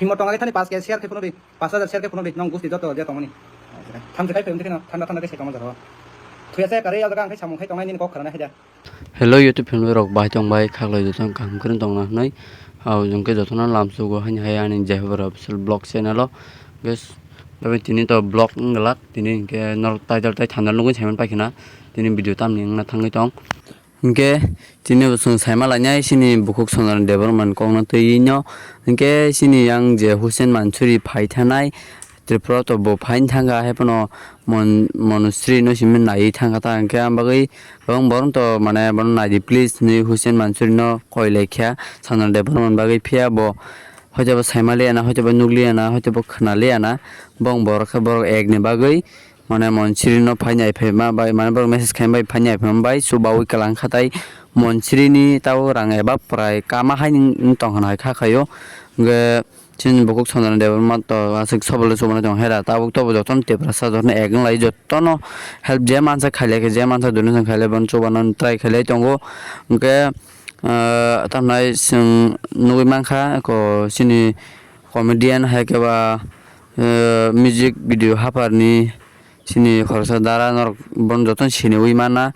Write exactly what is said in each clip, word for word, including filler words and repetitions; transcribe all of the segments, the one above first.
Himot tonga khe thani paanch K share khe phunukdi, paanch hajar share khe phunukdi, nong gusti joto je tongmani. Thamchi khai phai wngkhe no thanda thanda khe se tongma jora. Thuya se karwi o jaga ang khe samung khai tongnai nini kok khwrana hai da. Hello YouTube family rok, bahai tong bai khaklai joto kaham kwrwng tongna hwnwi. Hao jong khe jotono lamsugo haini hai ani Jehobara official vlog channel o. Guys, tini to vlog wng glak, tini hinkhe norok title tai thumbnail nugwi saiman paikha na, tini video tamni wngna thangwi tong. Hinkhe chini bo chwng saima lainai chini bukhuk Sondaran Debbarma ni kokno twiwi no. Hinkhe chini yang je Hussein Mansoori phai thanai Tripura to bo phaini thangkha, hai phano Mon-, Manusree no simi naiwi thangkha ta, hinkhe ang bagwi kwbang borok to mane bono naidi please hinwi Hussein Mansoori no koi laikha Sondaran Debbarma ni bagwi, phiya bo hoito bo saima liya na, hoito bo nuk liya na, hoito bo khna liya na, bong borok khe borok ek ni bagwi mane Manusree no phaini ai phaima bai, mane borok message khaima bai phaini ai phaima bai chubaui kwlang kha tai Manusree ni tabuk rang eba prai kama hai wng tong hwnwi hai kha khaio. Hwnkhe chini bukhuk Sondaran Debbarma to aswk sobolwi chubana tong hera, tabuk tobo jotono Tiprasa jotono ek wng lai, jotono help je mansa khailai khe, je mansa donation khailai bono chubana try khailai tongo. Hwnkhe, ah, tamnai chwng nugwi mankha ko chini comedian hai khe ba, eh, music video haparni chini khoroksa dara norok bono jotono siniwi mana.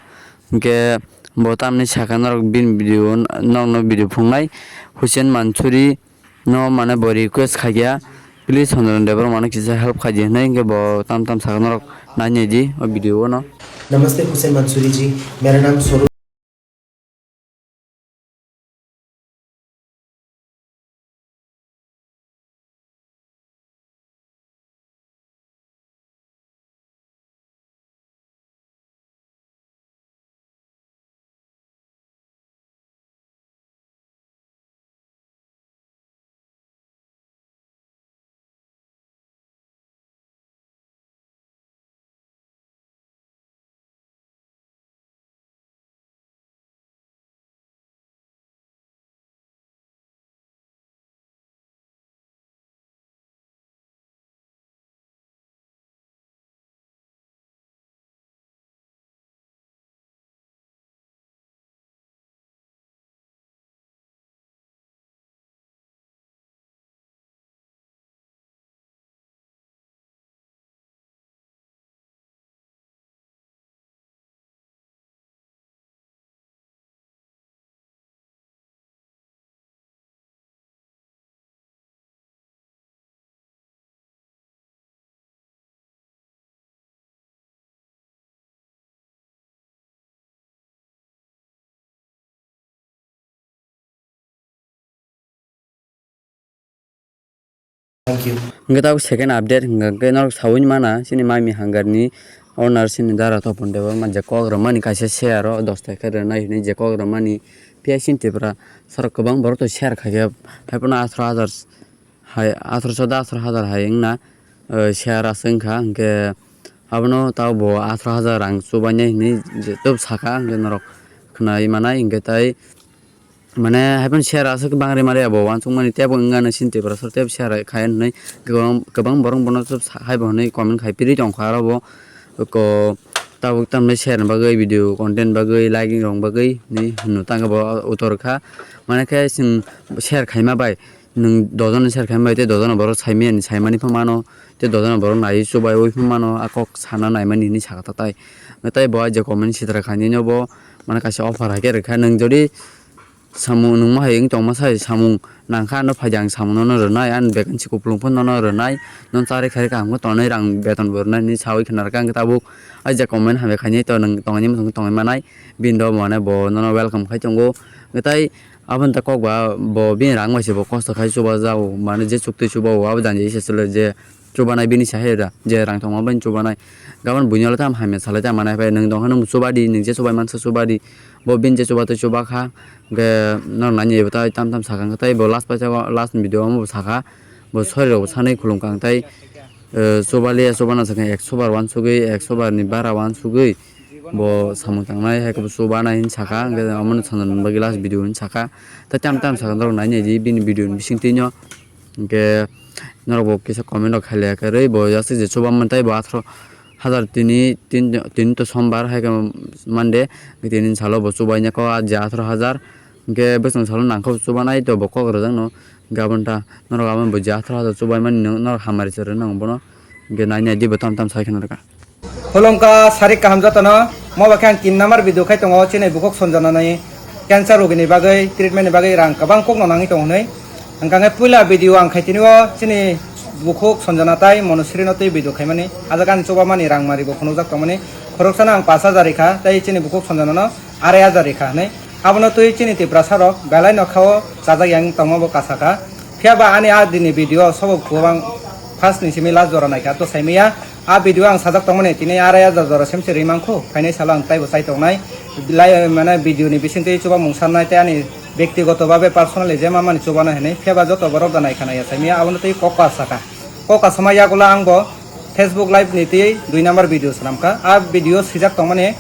Hinkhe bo tamni saka norok bini video, norokno video phunuknai Hussein Mansoori no mane bo request khaikha, please Sondaran Debbarma no kisa help khaidi hinwi, hinkhe bo tam tam saka norok nainai di o video o no. नमस्ते हुसैन मंसूरी जी, मेरा नाम स्वरूप। Thank you. Hingke tabuk second update hingke norok sawi mana chini mami hangar ni owner chini dara Topon Debbarma je kok rwmani kaisa share o dos taka rwnai hinui je kok rwmani phiya chini Tripura sorok kwbang borok to share khaikhe haiphano atharoh hajar hai atharoh so da atharoh hajar hai wngna, eh, share aswk wngkha hingke abono tabuk bo atharoh hajar rang chubainai hinui je tub saka hingke norok khwnai manai hingke tai. Mane, haiphano share aswk bangri mari abo uansukmani teibo wngya nw chini Tiprasa teibo share khai hwnwi kwbang, kwbang borok bono haibo hwnwi comment khai piri tongkha aro bo ko tabuk tamni share ni bagwi video content bagwi like rok bagwi hinwi hwnwi tangkha bo utor kha. Mane khe chwng share khaima bai nwng dojon ni share khaima bai tei dojon borok saimani saimani pha mano tei dojon borok naiwi chubai wi pha mano a kok sana naimani hinwi sakha ta tai. Tei bo je comment sitra khainai no bo mane kaisa offer hai khe rwkha nwng jodi samung nungma hai wng tongma sai samung nangkha ano phaidi ang samung nono rwnai ani vacancy kupulung phano nono rwnai non charwi kharwi kaham khe tongnai rang beton bo rwnai hinwi sawi khna rwkha hwnkhe tabuk ai je comment hamya khainai to nwng tongnaini muchung tongwi manai bini rok mane bo nono welcome khai tongo hwnkhe tai aboni ta kok ba bo bini rang bai se bo kosto khai chubajago mane je chuktwi chubago abo jani se chwla je chubanai bini sahe da je rang tongma bai chubanai gabon buino le tam hamya salai ta manai bai nwng tongkha nwng chubadi nwng je chubai mansa chubadi bo bini je chuba tei chuba kha. Hwnkhe norok nai naibo tai tam tam sakha, hwnkhe tei bo last paisa o last ni video o omo bo sakha, bo sorry rok bo sanwi khulumkha, hwnkhe tei, eh, chubalia chubana sakha ekso bar uansugwi, ekso bar ni bara uansugwi bo samung tangnai, hai khe bo chubanai hinwi sakha, hwnkhe omono sanani bagwi last video hinwi sakha. Tei tam tam sakha norok nai naidi bini video ni bisingtwi no, hwnkhe norok bo kisa comment rok khailaiya kwrwi, bo aswk je chubammani tei bo atharoh hajar tini, tin, tini to sombar hai khe Monday, tini salo bo chubaina kok ah je atharoh hajar, Hwnkhe bwswng salo nangkha chubanai to bo kok rwjakno. Hwnkhe aboni ta norok aboni bo je atharo atharo chubaimani norok hamari se rwnai bono. Hwnkhe nai nai di bo tam tam sai kheno rwkha. Khulumkha sarik kaham jotono, mo bakhe ang tin number video khai tongo, chini bukhuk Sanjana ni cancer rogini bagwi, treatment ni bagwi rang kwbang kokno nangwi tongo hwnwi. Hwnkha khe puila video ang khai tini o chini bukhuk Sanjana tai Manusri no twi video khaimani, ajak ani chubamani rang mari bo phunukjak tongmani, khoroksano ang pash hajar rikha, tei chini bukhuk Sanjana no arai hajar rikha hwnwi. Abono twi chini Tiprasa rok belai no kha o chajak yang tongma bo kasa kha. Phiya ba ani a dini video sobo kwbang first ni simi last jora naikha, to saimaya a video ang sajak tongmani tini arai hajar jora semse rimang khu, phainai salo ang taibo chai tongnai. Lai mane video ni bisingtwi chuba mung sarnai tei ani bektigoto babe personally je mamani chubana hinwi, phiya ba joto borok da naikha naiya saimaya abono twi kok kasakha. Kok kasama yagulo ang bo Facebook live ni twi dui number video swnamkha. A video sijak tongmani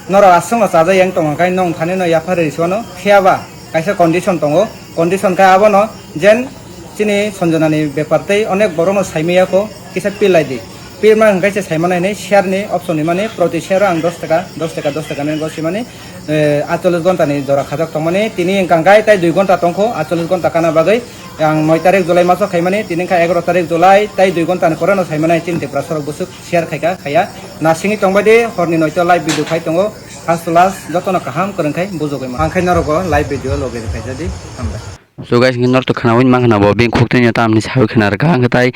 norok aswkno chajak yang tongkha khe nong thani no yaphar ri sibano, phiya ba kaisa condition tongo, condition khe abono jen chini Sanjana ni bepar tei onek borokno saimaya kho kisa pil lai di. Pil ma hwnkhe se saimano hinwi share ni option ni mani proti share o ang dos taka, dos taka, dos taka nini gosi mani, eh, atchollish gonta ni jora khajak tongmani tini hwnkha khe tai dui gonta tongkho atchollish gonta kana bagwi. Ang noi tarik July maso khaimani, tini kha egaroh tarik July, tai dui gonta ni pore no saimani chini Tiprasa rok bwswk share khaika khaiya. Nasingwi tongbai di, horni noito live video khai tongo, first to last jotono kaham kwrwng khai bujogwi mano. Ang khai norokbo live video logi rwkhaijadi, hambai. So guys, hwnkhe norok to khwnawi mankha na bo bini khuk twi tamni sawi khwna rwkha, hwnkhe tai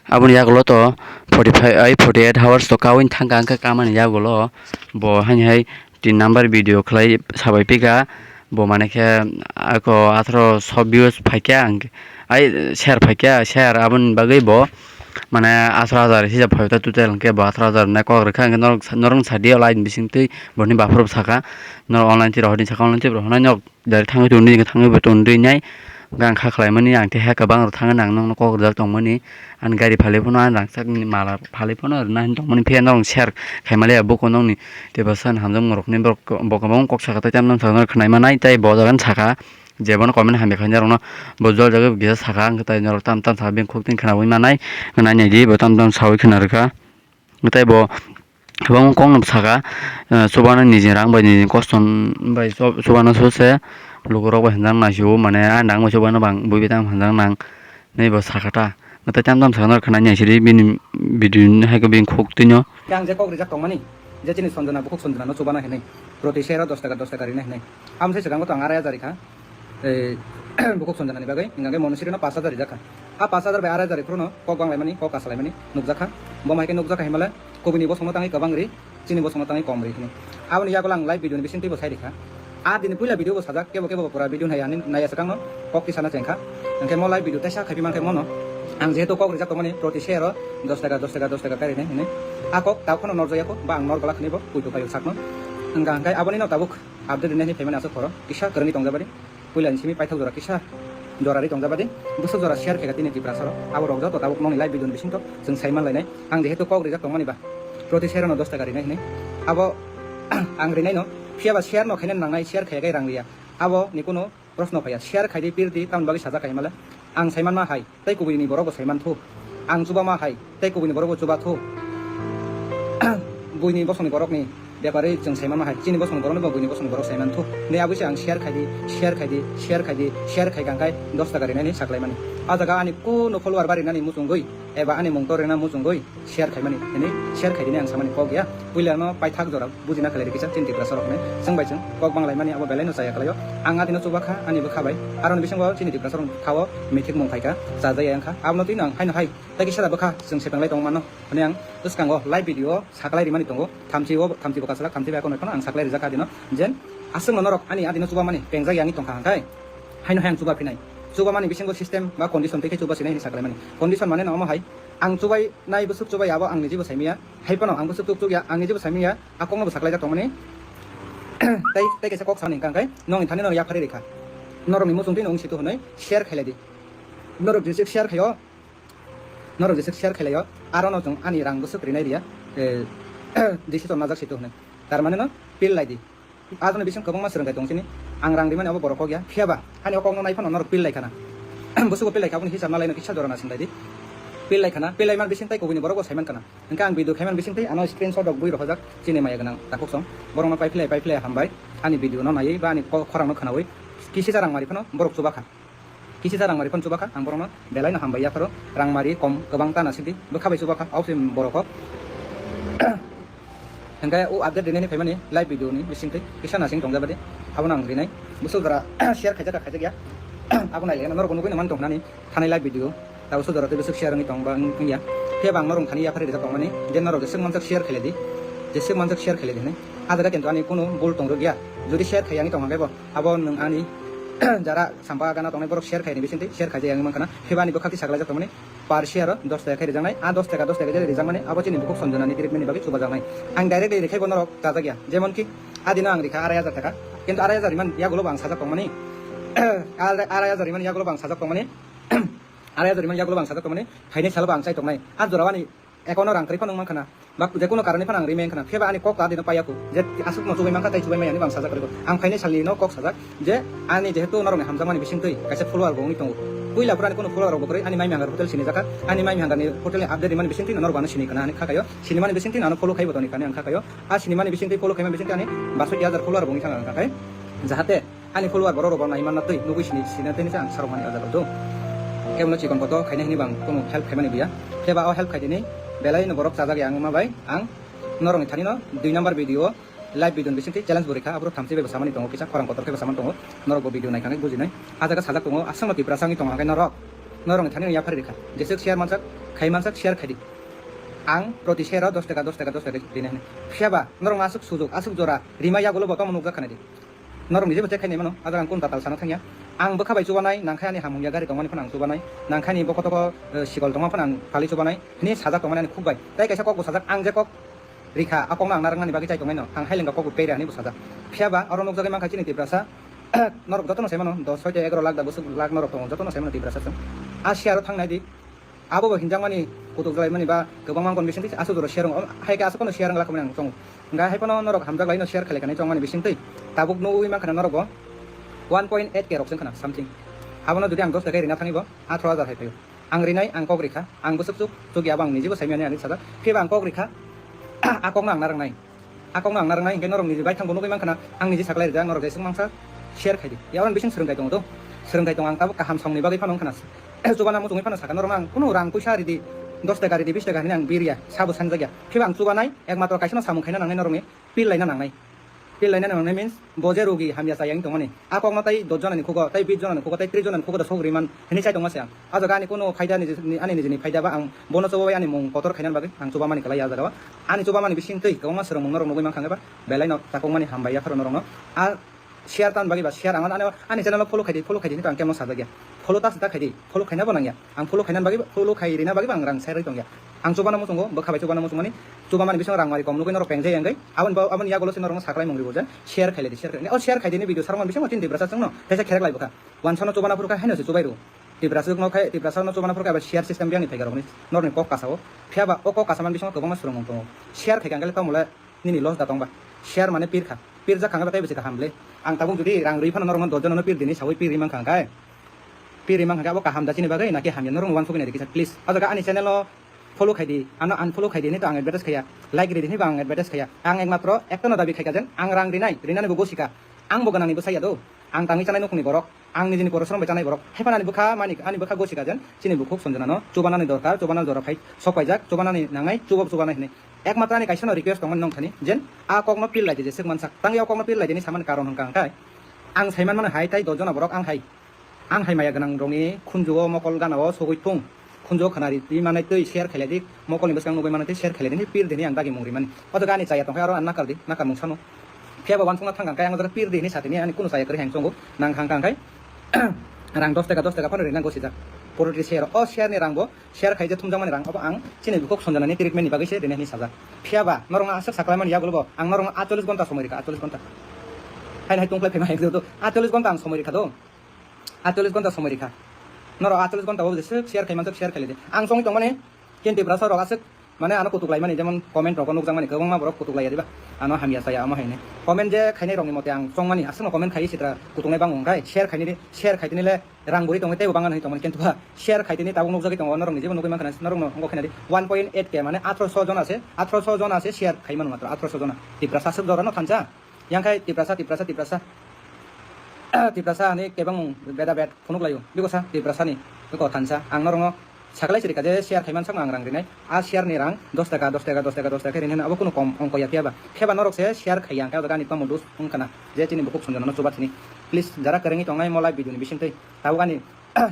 aboni yagulo to forty five ai forty eight hours to kawi thangkha, hwnkhe kamani yagulo bo haini hai tin number video khlai sabai pika, bo mane khe ako atharo so views phaikya, ang ai share phaikya, share aboni bagwi bo mane atharo hajar hisab phaikha total, hwnkhe bo atharo hajar nai kok rwkha, hwnkhe norok norok sadi o line bising twi boni buphuru saka norok online twi rohorni saka online twi rohornai norok dari thangwi tongdi, thangwi bo tongdi nai. Gang kha khlaimani ang tei hai kwbang rok thangwi nang nokno kok rwjak tongmani, ani gari phalwi phano ani rangchakni mala phalwi phano rwna hwn tongmani, phiya norok share khaimaliya buko nokni tei bwsani hamjakmung rokni borok bo kwbangma kok saka tei tamni bwskango khwnai manai tei bo jaga saka je bono comment hamya khainai rokno bo jol jagwi bo kisa saka, hwnkhe tai norok tam tam saka bini khuk twi khwnawi manai, nai nai di bo tam tam sawi khwna rwkha. Tei bo kwbangma kokno saka, eh, chubano nijini rang bai nijini kosto bai chubano sose lukurok bai hwnjak naisio, mane ani rang bai chubano bang bui bai tamo hwnjak nang hinwi bo saka ta. Tei tam tam saka norok khna naisidi bini video ni hai khe bini khuk twino. Yang je kok rijak tongmani, je chini Sanjana, bukhuk Sanjana no chubana hinwi, proti share o dos taka, dos taka rina hinwi. Amsai swkango to ang arai hajar rikha. Tei bukhuk Sanjana ni bagwi hwnkha khe Manusri no pash hajar rijak kha. A pash hajar bai arai hajar rok phuru no kok bang laimani, kok kasa laimani nukjak kha. Bo hai khe nukjak kha himale kubuni bosong no tangwi kwbang ri, chini bosong no tangwi kom ri hwnwi. Aboni yagulo ang live video ni bising twibo sai rikha. A dini puila video bo sajak, kebo kebo bo pura video nai ani naiya swkang no kok tisana chengkha. Hwnkhe mo live video teisa khaipi mankhe mono ang jehetu kok rijak tongmani proti share o dos taka, dos taka, dos taka kari nai hwnwi. A kok tabuk phano norjak ya kho, ba ang nor gola khwni bo puitu paio sakno. Hwnkha hwnkhe aboni no tabuk update rinai hinwi phaimani aswk phoro kisa kwrwngwi tongjabadi. Puila ni simi paithak jora kisa jora ri tongjabadi. Bwswk jora share khaikha tini Tiprasa rok. Abo rok joto tabuk nokni live video ni bisingtwi chwng sai manlainai. Ang jehetu kok rijak tongmani ba proti share no dos taka rinai hinwi. Abo ang rinai no, phiya ba share no khaina nangnai, share khaiya khe rang riya. Abo ni kuno proshno phaiya. Share khaidi, pirdi, tamni bagwi sajak kha himale ang sai manma hai. Tei kubui ni borok bo sai man thu. Ang chuba ma hai, tei kubui ni borok bo chuba thu. Buini bosong ni borok ni bepari chwng sai man ma hai, chini bosong ni borok no bo buini bosong ni borok sai man thu. Hinwi aboni se ang share khaidi, share khaidi, share khaidi, share khai kha hwnkhe dos taka rinani saklai mani. A jaga ani kuno follower bari nani muchungwi, eba ani mung tor rina muchungwi share khai mani, hinwi share khaidi ni ang samani kok ya. Puila no paithak jora bujina khlai rikisa chini Tiprasa rok hinwi. Chwng bai chwng kok bang lai mani abo belai no chaya khlaio. Ang adino chuba kha ani bwkha bai. Aroni bisingo chini Tiprasa rok thao mithik mung khai kha, chajaya wng kha. Abono twi no ang haino hai tei kisa da bwkha chwng sepenglai tong mano hwnwi ang bwskango live video o saklai rimani tongo. Thamchi o, thamchi bo kasalak, thamchi bai akonoi phano ang saklai rijak kha adino. Jen aswkno norok ani adino chuba mani pengjak ya wngwi tong kha hwnkhe haino hai ang chuba phinai. Chuba mani bisingo system ba condition tei khe chuba sinai hinwi saklai mani. Condition mane no omo hai, ang chubai nai bwswk chubai abo ang nijibo saimanya. Hai phano ang bwswk chuk chuk ya, ang nijibo saimanya. A kokno bo saklaijak tongmani. Tei, tei kaisa kok samani hwnkha hwnkhe nokni thani no yapharwi rikha. Norokni muchungtwi no wng situ hwnwi share khailai di. Norok jeswk share khaio, norok jeswk share khailaio, aro no chwng ani rang bwswk rinai riya, eh, decision najak situ hwnwi. Tar mane no pil lai di. Ajoni bising kwbangma swrwng kai tong chini. Ang rang rimani abo borok kok ya. Phiya ba, ani o kokno nai phano norok pil lai khana. Bwswk pil lai kha, aboni hisab malai no kisa jora na sing lai di. Pil lai khana, pil lai man bising tai kubuni borok bo sai man khana. Hwnkhe ang video khaiman bisingtwi ano screenshot rok bui rohorjak chini maya gwnang takhuk song. Borokno paiphlai paiphlai hambai ani video no naiwi ba ani ko-, khorang no khwnawi. Kisisa rangmari phano borok chubakha. Kisisa rangmari phano chubakha, ang borokno belai no hambai yapharo. Rangmari kom kwbang tana sidi bwkha bai chubakha, obviously borok kok. Hingke o update rinani phaimani live video ni bisingtwi kisa nasing tongjabadi, abono ang rinai. Bwswk jora share khaijakha khaijakya, abo nailaina norok nugwi nangmani tongkha nani thanai live video. Tabo sujaro tei bwswk share wngwi tong ba wng-, wngya. Phiya bo ang norok thani yaphari rijak tongmani, je norok jeswk mansak share khailai di, jeswk mansak share khailai di hinwi. A jaga kintu ani kunu bul tongrwk ya. Jodi share khaiyangwi tongkha khe bo, abo nwng ani jara sampa gana tongnai borok share khaini bisingtwi share khaijak yang mankha na. Phiya bo ani bwkhak twi sakalaijak tongmani, per share o dos taka khe rijaknai. A dos taka, dos taka je rijakmani, abo chini bukhuk sonjona ni treatment ni bagwi chubajaknai. Ang direct rikhe bo norok chajakya. Jemon ki, adino ang rikha arai hajar taka. Kintu arai hajar riman yagulo bo ang sajak tongmani. Arai, arai hajar riman yagulo bo ang sajak tongmani. Arai hajar riman yagulo bo ang sajak tongmani. Phainai salo bo ang chai tongnai. A jora o ani account o rang kwrwi phano wng mankha na. Ba je kono karone phano ang rimai wngkha na. Phiya ba ani kok ta dino paiya kho. Je aswk no chubai mankha tei chubai maya hinwi bo ang sajak kwrwi kho. Ang phainai salni no kok sajak. Je ani jehetu norokni hamjakmani bisingtwi kaisa follower bo wngwi tongo. Puila phuru ani kono follower rok bo kwrwi, ani mai mihang hotel sini jakha, ani mai mihang ni hotel ni update rimani bisingtwi norok bo ano sini kana ani kha kaio, sinimani bisingtwi ano follow khaibo toni kani ang kha kaio. A sinimani bisingtwi follow khaimani bisingtwi ani basoi hajar follower bo wngwi thang ang kha kai, jahate ani follower borok rok bo nai manna twi nugwi sini sina tei ang sarok mani o jaga do. Kebono chikon koto khaina hini bang kono help khaimani buya. Khe ba o help khaitini belai no borok chajak ya wngma bai ang norokni thani no dui number video. Live video ni bisingtwi challenge bo rikha, aborok thamchi bai bo samani tongo, kisa khorang kotor khe bo samani tongo, norok bo video naikha khe bujinai. A jaga sajak tongo, aswkno Tiprasa wngwi tongo, hwnkhe norok, norokni thani yaphari rikha, jeswk share mansak, khai mansak share khaidi. Ang proti share o dos taka, dos taka, dos taka rinai hwnwi. Phiya ba norokno aswk sujuk, aswk jora rima yagulo bo tongmo nukjak khanai di. Norokni jebo chekhaini mano, a jaga ang kunu tatal sana thangya. Ang bwkha bai chubanai, nangkhe ani hamung ya gari tongmani phano ang chubanai, nangkhe ani bokotoko, eh, sikol tongma phano ang phalwi chubanai, hwnwi sajak tongmani ani khuk bai. Tei kaisa kok bo sajak, ang je kok rikha, a kokno ang narwknani bagwi chai tongnaino, ang hailengka kokbo pere hinwi bo sajak. Phiya ba oro nukjagwi mankha chini Tiprasa, norok jotono sai mano, dos soi tei egaroh lakh da bwswk lakh norok tongo, jotono sai mano Tiprasa chwng. A share o thang nai di, abo bo hinjakmani kutuk jalaimani ba kwbangma wngkon bisingtwi aswk jora share wngo, hai khe aswk phano share wngla khamani ang chongo. Hwnkhe hai phano norok hamjak laino share khlai khanai chongmani bisingtwi tabuk nugwi mankha na norok bo one point eight K rok se wngkha na something. Abono jodi ang dos taka rina thangwi bo atharo hajar hai phaio. Ang rinai, ang kok rikha, ang bwswk chuk, chuk ya bo ang nijibo saimani ani sajak. Phiya ba ang kok rikha, a kokno ang narwknai. A kokno ang narwknai, hinkhe norok niji baithang bo nugwi mankha na, ang niji saklai rijak, norok jeswk mangsa share khaidi. Ya oro bising swrwngthai tongo do. Swrwngthai tongo, ang tabuk kaham songni bagwi phano wngkha na. Chubana muchungwi phano sakha, norok ang kunu rang puisa ridi, dos taka ridi, bis taka hinwi ang birya, sabo sanjakya. Phiya ba ang chubanai, ekmatro kaisano samung khaina nangnai norokni, pil laina nangnai. Pil lainani nangnai means bo je rogi hamya chayang tongmani. A kokno tai dos jonani khugo, tai bis jonani khugo, tai tris jonani khugo da sogri man hinwi chai tongma se ang. A jaga ani kuno phaida nijini, ani nijini phaida ba ang bono chubawi ani mung kotor khainani bagwi ang chubamani kwlai a jaga o. Ani chubamani bising twi kwbangma swrwngmung norok nugwi mankha ba belai no chakokmani hambai yapharo norokno. A share tan bagwi ba share ang ani, ani channel o follow khaidi, follow khaidi hinwi ang kemo sajakya. Follow ta sita khaidi, follow khaina bo nangya. Ang follow khainani bagwi, follow khai rina bagwi ang rang sai rwi tongya. Ang chubana muchungo, bwkha bai chubana muchungmani, chubamani bising rang mari kom nugwi norok pengjai wngwi. Aboni bo, aboni yagulo se norokno saklai mung ribo je, share khailai di, share khailai di. O share khaidi ni video sarmani bisingo chini Tiprasa chwngno, tesa kherek lai bwkha. Wansano chubana phuru kha, haino se chubai rw. Tiprasa no khai, Tiprasa no chubana phuru kha, eba share system biyang ni phaika rokni, norokni kok kasao. Phiya ba, o kok kasamani bisingo kwbangma swrwngmung tongo. Share khaikha hwnkhe le tamo le nini loss da tong ba. Share mane pir kha. Pirjak kha hwnkhe tei bisi kaham le. Ang tabuk jodi rang rwi phano norokno dos jonano pir dini sawi pir ri mankha hwnkhe. Pir ri mankha hwnkhe abo kaham da chini bagwi naki hamya norokno uansugwi naidi kisa please. O jaga ani channel o follow khai di, ano unfollow khai di, hinwi to ang advertise khaiya, like ri di hinwi bo ang advertise khaiya. Ang ekmatro ekta no dabi khaikha jen, ang rang rinai, rinani bo gosika, ang bo gwnangni bwsai ya do, ang tangwi chanai nukhungni borok, ang nijini porosrom bai chanai borok, hai phano ani bwkha mani, ani bwkha gosika jen, chini bukhuk Sanjana no chubanani dorkar, chubanani jora phai sok paijak, chubanani nangnai, chubok chubanai hinwi. Ekmatro ani kaisa no request tongmani nong thani, jen a kokno pil lai di jeswk mansak, tangwi a kokno pil lai di hinwi samani karon hwnkha hwnkhe, ang saiman mano hai tai dos jona borok ang hai. Ang hai maya gwnang rokni khunjugo mokol gana o sogwi thung. Khunjugo khna ri manai twi share khailai di, mokolni bwskang nugwi manai twi share khailai di, pir dini ang dagi mung rimani. O jaga ani chaya tongkhe aro ang nakar di, nakar mung sano. Phiya bo wansukna thang kang khe ang o jaga pir di hinwi satini ani kunu chaya kwrwi hai ang chongo. Nang kha hwnkha hwnkhe rang dos taka, dos taka phano rina gosijak. Poro di share, o share ni rang bo, share khai je thumjakmani rang obo ang chini bukhuk Sanjana ni treatment ni bagwi se rina hinwi sajak. Phiya ba norokno aswk saklaimani yagulo bo ang norokno atchollish gonta somoi rikha, atchollish gonta. Haino hai tongkhlai phaima hai do, atchollish gonta ang somoi rikha do. Atchollish gonta somoi rikha. Norok atchollish gonta o jeswk share khai manjak share khailai di. Ang chongwi tongmani, ken Tiprasa rok aswk, mane ano kutuk laimani, jemon comment rogo nukjakmani, kwbangma borok kutuk laiya diba? Ano hamya chaya, omo haino. Comment je khainai rokni mote ang chongmani, aswkno comment khaiwi sitra kutuknai bango hwnkhe, share khainai di, share khaitini le rang buri tongwi teibo bangani tongmani, kintu ba share khaitini tabuk nukjagwi tongo, norokni jibo nugwi mankha na, norokno wngkha khaina di. One point eight K mane atharoso jona se, atharoso jona se share khaimano matro, atharoso jona. Tiprasa aswk jorano thansa. Yang khai Tiprasa, Tiprasa, Tiprasa. Tiprasa ni kebengmung beda bed phunuk laio. Biko sa Tiprasa ni, biko thansa. Ang norokno saklai sirika je share khaiman sakno ang rang rinai. A share ni rang dos taka, dos taka, dos taka, dos taka khe rinai, abo kuno kom ongko ya phiya ba. Phiya ba norok se share khaiya, ang khe o jaga ani tamo dus wngkha na. Je chini bukhuk Sanjana no chuba sini. Please, jara kwrwngwi tongnai mo live video ni bisingtwi. Tabuk ani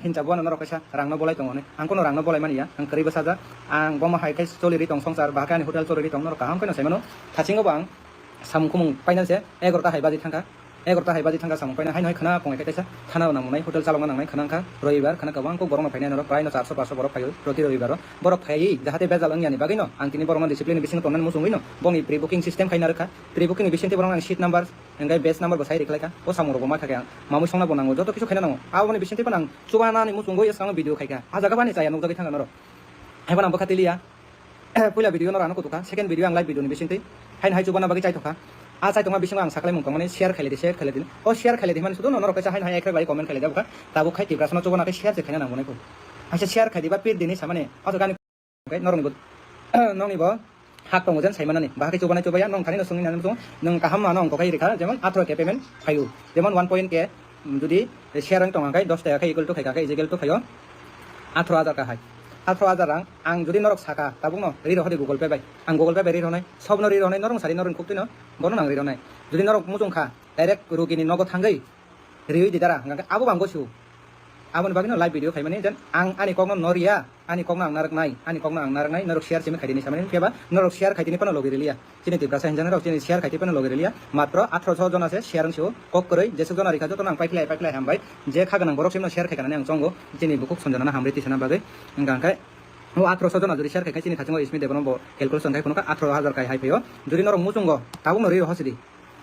hinsa buano norok kaisa rangno bolai tongo hinwi. Ang kuno rangno bolai mani ya. Ang kwrwi bwsajak. Ang bomo hai khe choli ri tong songsar. Bahai khe ani hotel choli ri tong, norok kaham kheno sai mano. Thasingo bo ang samung khumung painani se egarota hai baji thangkha. Egarota hai baji thangkha samung paina. Haino hai khwna pung ekhe kaisa thana rwna mungnai, hotel chalokna nangnai khwna wngkha. Robibar khwna kwbang kuk borokno phainai norok, prai no charso paso borok phaio proti robibar o. Borok phaiwi jahate bejal wngya ni bagwi no ang tini borokno discipline ni bisingo tongnani muchungwi no bongni pre booking system khaina rwkha. Pre booking ni bisingtwi borokno ang seat number, hingke batch number bo sai rikhlaikha. O samung rok bo ma thakhe ang mamui songna bo nango, joto kisu khaina nango. Aboni bisingtwi phano ang chubanani muchungwi swkang video khaikha. A jaga bani chaya nukjagwi thangkha norok. Haiphano ang bwkha tiliya. Puila video norok ano kutukha, second video ang live video ni bisingtwi. Haino hai chubana bagwi chaithokha. A chaithokma bisingo ang saklaimung tongmani share khailai di, share khailai di. O share khailai di himani sudu norok kaisa haino hai ekrek lai comment khailai di bwkha. Tabuk khai Tiprasano chubana khe share se khaina nangmani kho. Haisa share khai di ba pir dini samani. Oto gani Hwnkhe norokni bo, nokni bo hak tongo jen sai manani. Bahai khe chubana chubaya, nong thani no swngwi nani tongo. Nwng kaham mano wngkha khe rikha, jemon atharo K payment phaio. Jemon one point K, jodi share wng tongkha khe dos taka khe equal to khaikha khe, is equal to khaio atharo hajar ka hai. Atharo hajar rang, ang jodi norok saka, tabukno ri rohor di Google Pay bai. Ang Google Pay bai ri rohnai, sobno ri rohnai, norok sari norok khuktwino, bono nang ri rohnai. Jodi norok muchung kha, direct rugini nogo thangwi, riwi di dara, hwnkha khe abo bo ang gosio. Aboni bagwino live video khaimani, jen ang ani kokno noriya, ani kokno ang narwknai, ani kokno ang narwknai, norok share simi khaidini samani, phiya ba norok share khaidini phano logi riliya. Chini Tiprasa hinjani rok chini share khaidi phano logi riliya. Matro athroso jona se share wngsio, kok kwrwi, jesuk jona rikha jotono ang paikhlai, paikhlai hambai. Je kha gwnang borok simno share khaikha nani ang chongo, chini bukhuk Sanjana no hamri tisana bagwi. Hwnkha khe o athroso jona jodi share khaikha chini thachingo Ismi Debbarma bo calculation khai phunukha athro hajar kai hai phaio. Jodi norok muchungo tabukno ri rohor sidi.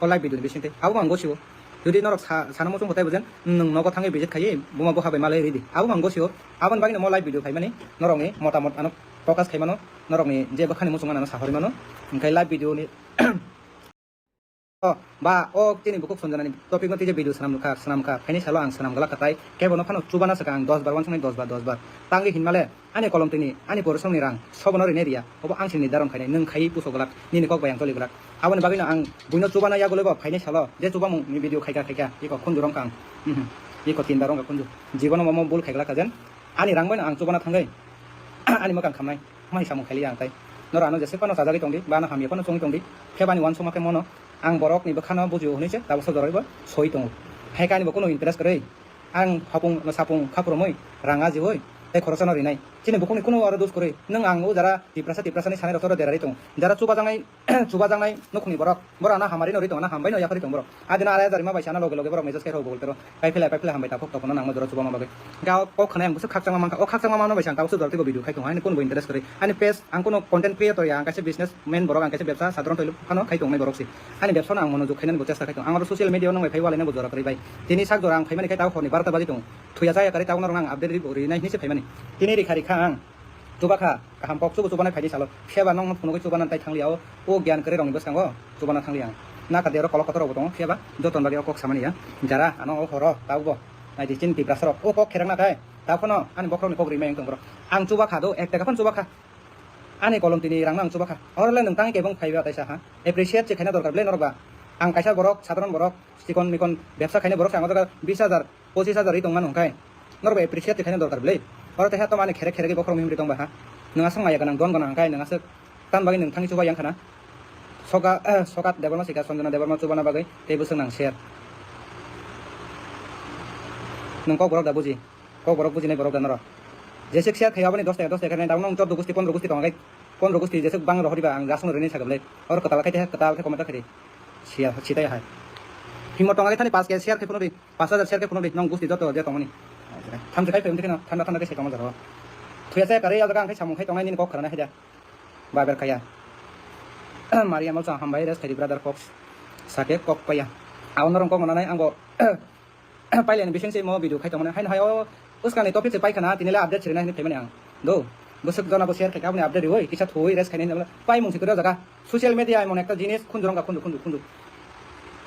O live video ni bisingtwi. Abo ang gosio. Jodi norok sa-, sana muchung kotai bujen, nwng nogo thangwi visit khaiwi, buma bupha bai malai ridi. Abo ang gosio. Aboni bagwino mo live video khaimani, norokni motamot ano focus khaimano, norokni je bwkhani muchung ano sahori mano. Hwnkhe live video ni, o, ba, o chini bukhuk Sanjana ni topic no tei je video swnam nukha, swnam kha. Phaini salo ang swnam glak kha tai. Kebo no phano chubana swkang ang dos bar uansuknai, dos bar, dos bar. Tangwi hinmale, ani kolom tini, ani porisromni rang, sobono rinai riya, obo ang sini nidaron khainai, nwng khaiwi puso glak, nini kok bai ang choli glak. Aboni bagwino ang buino chubana yagulwi bo phainai salo, je chubamung ni video khaikha khaikha, iko khunju rong kha ang. Mhm. Iko tin bar rong kha khunju. Jibono momo bul khaiglak kha jen, ani rang baino ang chubana thangwi, ani mwkang khamnai, mai samung khailiya ang tai. Noro ano jeswk phano chajagwi tongdi, ba ano hamya phano chongwi tongdi, phebani uansukma khe mono, ang borokni bwkhano bujio hwnwi se tabuksa joraibo soi tongo. Hai khe ani bo kunu interest kwrwi. Ang hapung, sapung, khaprumui, rang ajiui, tei khoroksa no rinai. Chini bukhukni kunu oro dos kwrwi. Nwng ang o jara Tiprasa, Tiprasa ni sanai rok oro derari tongo. Jara chubajaknai, chubajaknai nukhungni borok. Borok ano hamari no ri tongo, ano hambai no yaphari tongo borok. Adino arai ajar rima bai sana loge loge borok message khe rw Google Pay rw. Paiphlai, paiphlai hambai takhuk tokno nangma jora chubama bagwi. Ga o kok khwnai ang bwswk khakchangma mankha. O khakchangma mano bai ang tabuksa jortwi bo video khai tongo. Ani kun bo interest kwrwi. Ani page ang kuno content creator ya, ang kaisa business man borok, ang kaisa bebsa sadharon twi phano khai tongnai borok se. Ani bebsa no ang monojog khainani bo chesta khai tongo. Ang oro social media o nang bai phai walaina bo jora kwrwi bai. Tini sak jora ang phaimani khe tabuk horni barota baji tongo. Thuya chaya kwrwi tabuk norok ang update ri-, rinai hinwi se phaimani. Tini rikha rikha ang. Chubakha, kaham kok chubu chubanai phaidi salo. Phiya ba nokno phunugwi chubana tai thangliya o. O gyan kwrwi rokni bwskango chubana thangliya ang. Naka de oro kolok kotor rokbo tongo. Phiya ba jotoni bagwi o kok samani ya. Jara ano o horo tabuk bo. Naidi chini Tiprasa rok. O kok kherak na khai. Tabuk phano ani bokhorokni kok rimai wng tong borok. Ang chubakha do, ek taka phano chubakha. Ani kolom tini rangno ang chubakha. Oro le nwng tangwi kebeng phaiba taisa ha. Appreciate se khaina dorkar bwle norok ba. Ang kaisa borok, sadharon borok, chikon mikon bebsa khaina borok se ang o jaga bis hajar, pochis hajar ri tongmano hwnkhe norok bo appreciate se khaina dorkar bwle. Oro teisa tamo ani kherek kherek bokhorok himri tongba ha. Nwng aswk maya gwnang, don gwnang hwnkhe nwng aswk tam bagwi nwng thangwi chuba yang khana. Soka, Sokat Debbarma sika Sanjana Debbarma chubana bagwi tei bwswk nang share. Nwng kok borok da buji. Kok borok bujinai borok da norok. Jeswk share khai aboni dos taka, dos taka khe nai, tabuk nwng chordo gusti, pondro gusti tong khe, pondro gusti jeswk bang rohoriba ang jasung rini sakha bwle. Oro kwtal khai tei kwtal khe comment khai di. Share sitai hai. Himot tong khe thani pas K share khai phunukdi, pas hajar share khai phunukdi, nwng gusti joto je tongmani. Thamchi khai phai wngkhe no thanda thanda khe se tongma jaro. Thuya chaya kwrwi o jaga ang khai samung khai tongnai nini kok khwrana hai da. Baber kaya. Maria malsa hambai rest khai di brother kok. Sake kok paya. Abo norok kok mananai ang bo Pailani bising se mo video khai tongmani. Haino hai o bwskangni topic se paikha na, tini le update sirina hinwi phaimani ang. Do, bwswk jona bo share khaikha, aboni update riwi kisa thuwi rest khainai hinwi paimung se kwrwi o jaga. Social media emon ekta jinis khunju rwngkha, khunju, khunju, khunju.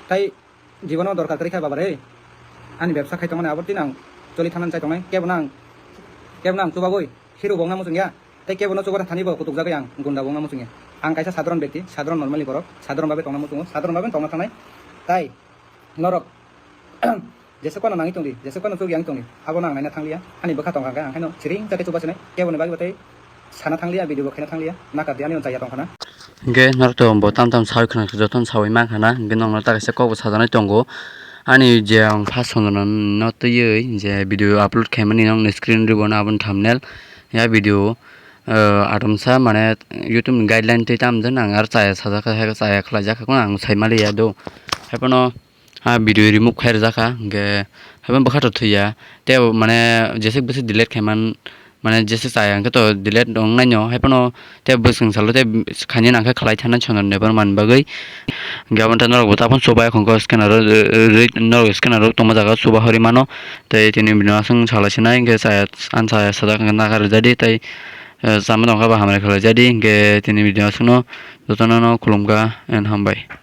Tai jibono dorkar kwrwi kha baba re. Ani bebsa khai tongmani abo tini ang choli thanani chai tongnai. Kebo nang, kebo nang chubagwi hero bo wngna muchungya. Tai kebo no chubana thani bo kutukjagwi ang gunda bo wngna muchungya. Ang kaisa sadharon bekti, sadharon normally borok, sadharon babe tongna muchungo, sadharon babe tongna thangnai. Tai norok Jesa kono nangwi tongdi, jesa kono chukya wng tongdi, abo no ang naina thangliya. Ani bwkha tongkha hwnkhe ang haino siring chatwi chubasinai, keboni bagwi bo tei sana thangliya, video bo khaina thangliya, nakar di ani on chaya tongkhana. Hwnkhe norok to bo tam tam sawi khwna jotono sawi mankhana, hwnkhe nokno ta kaisa kokbo sajaknai tongo. Ani je ang first Chandra no twiwi je video upload khaimani nokni screen ribo no aboni thumbnail, ya video, ah, atomsa mane YouTube ni guideline twi tamjani ang aro chaya sajakha, chaya khlaijakha, ang saimaliya do. Haiphano ah video remove khairok jakha, hwnkhe haiphano bwkha to thwiya. Tei mane jeswk bwswk delete khaiman, mane jeswk chaya hwnkhe to delete wngnaino, haiphano tei bwswk salo tei khaina nangkhe khlai thana Chandra Debbarma ni bagwi. Hwnkhe aboni tei norok bo tabuk chubai khongo scanner o, eh, eh, norok scanner o tongma jaga o chuba hori mano. Tei tini bini aswk salai sinai hwnkhe chaya, ang chaya sajak hwnkhe nakar rijadi tei, eh, chama tongkha ba hamari khlai jadi hwnkhe tini video aswkno jotono no khulumkha and hambai.